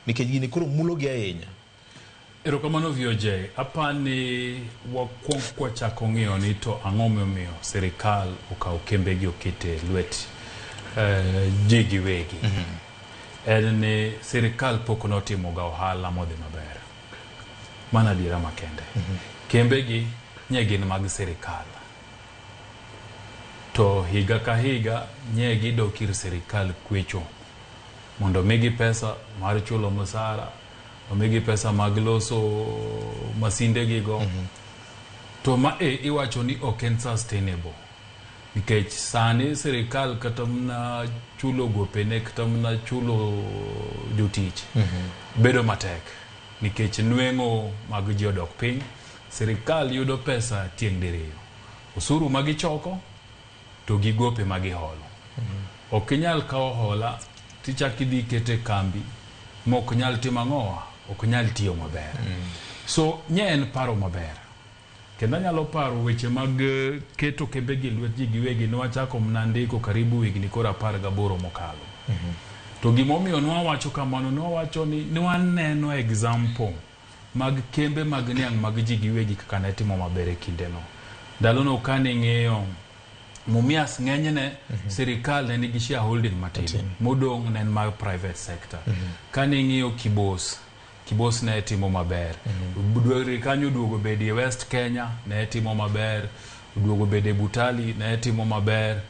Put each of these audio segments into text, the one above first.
Nikech gini koro mulogi ahinya. Erokamano VOJ. Apani wakwong kwachako ng'iyo ni to ang'o momiyo sirikal okawo kembegi okete lwet ji giwegi. En ni sirikal pok notimo ga ohala modhi maber. Mano adiera makende. Kembegi nye gin mag sirikal. To higa ka higa nye gidok ir sirikal kwecho mondo migi pesa mar chulo msara, omigi pesa mag loso masinde gigo. To ma e iwacho ni ok en sustainable. Nikech sani sirikal kata mana chulo gopene kata mana chulo jotich bedo matek. Nikech nweng'o mag ji odok piny, sirikal yudo pesa tieng' diriyo. Osuru ma gichoko to gi gope ma giholo. Ok inyal kawo hola tichak idhi ikete kambi mok nyal timo ang'owa, ok nyal tiyo maber. So nye en paro maber. Kendo anyalo paro weche mag keto kembegi e lwet ji giwegi nwachako mana ndiko karibu higni koro 18 mokalo. To gimomiyo nwawacho kamano, nwawacho ni nwaneno example mag kembe mag niang' mag ji giwegi kaka ne timo maber e kindeno. Ndalono kane ing'iyo Mumias ng'enyne sirikal ne nigi shareholding matin, modong' ne en mar private sector. Kane ing'iyo Kibos, Kibos ne timo maber. Dwere kanyo oduogo bedie West Kenya ne timo maber, oduogo bede Butali ne timo maber,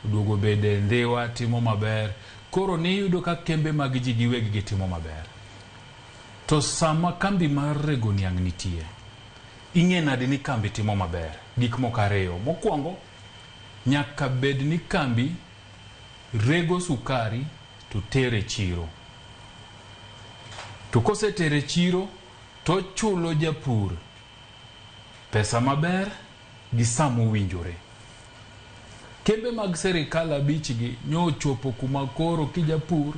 oduogo bede Ndhiwa timo maber. Koro niyudo ka kembe mag ji giwegi gitimo maber. To sama kambi mar rego niang' nitie, ing'e nade ni kambi timo maber? Gik moko ariyo. Mokwongo, nyaka bed ni kambi rego sukari to tere chiro. To kosetere chiro to chulo japur pesa maber gi saa mowinjore. Kembe mag sirikal abich gi nyochopo kuma koro kijapur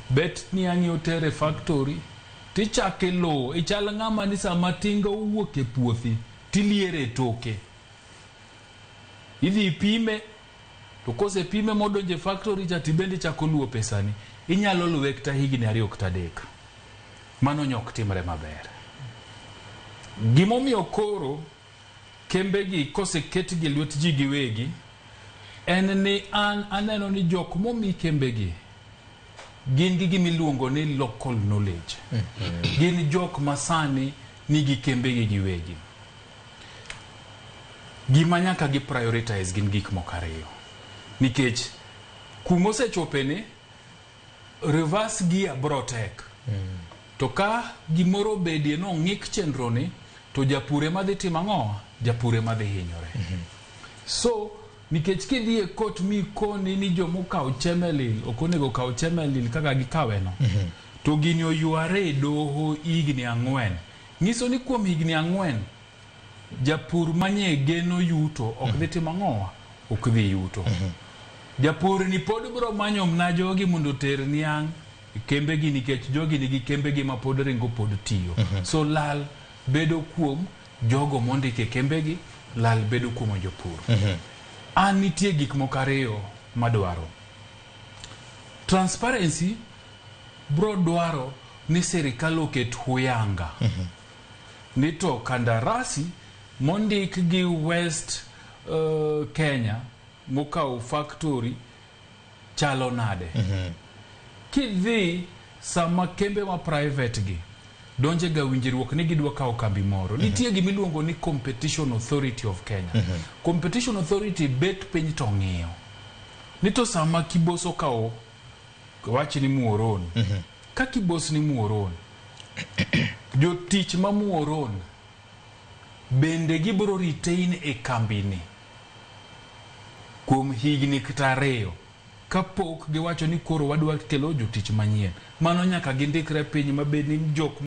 bet niang'i otere factory tichako iluwo ichal ng'ama ni sama tinga owuok e puothi tiliere e toke. Idhi ipime to kosepime modonjo e factory cha tibende ichako luwo pesani. Inyalo luwe kata higni 2 kata 3. Mano nyok timre maber. Gimomiyo koro kembegi koseketgi e lwet ji giwegi en ni an aneno ni jok momi kembegi gin gi gimiluongo ni local knowledge. Gin jok masani nigi kembegi giwegi. Gima nyaka gi prioritize gin gik moko ariyo. Nikech kumosechope ni reverse gear bro tek. To ka gimoro obedie nong'ik chenro ni to japur ema dhi timo ang'o? Japur ema dhi hinyore. So nikech kidhi e court mikoni ni jomokawo Chemelil ok onego kaw Chemelil kaka gikawe no. To gini oyware e doho higni 4. Nyiso ni kuom higni 4 japur manye geno yuto ok dhi timo ang'owa? Ok dhi yuto. Japur ni pod bro manyo mna jogi mondo oter niang' e kembegi nikech jogi nigi kembegi ma pod ringo pod tiyo. So lal bedo kuom jogo mondik e kembegi, lal bedo kuom jopur. An nitie gik moko ariyo madwaro. Transparency bro dwaro ni sirikal oket huyanga. Ni to kandarasi mondik gi West Kenya mokawo factory chalo nade. Kidhi sama kembe ma private gi donje ga winjruok ni gidwa kawo kambi moro. Nitie gima iluongo ni Competition Authority of Kenya. Competition Authority bet piny to ng'iyo. Ni to sama Kibos okawo wach ni Muoron. Ka Kibos ni Muoron, jotich ma Muoron bende gibiro retain e kambi ni kuom higni kata 2 kapok giwacho ni koro wadwa kelo jotich manyien. Mano nyaka gindikre piny mabed ni jok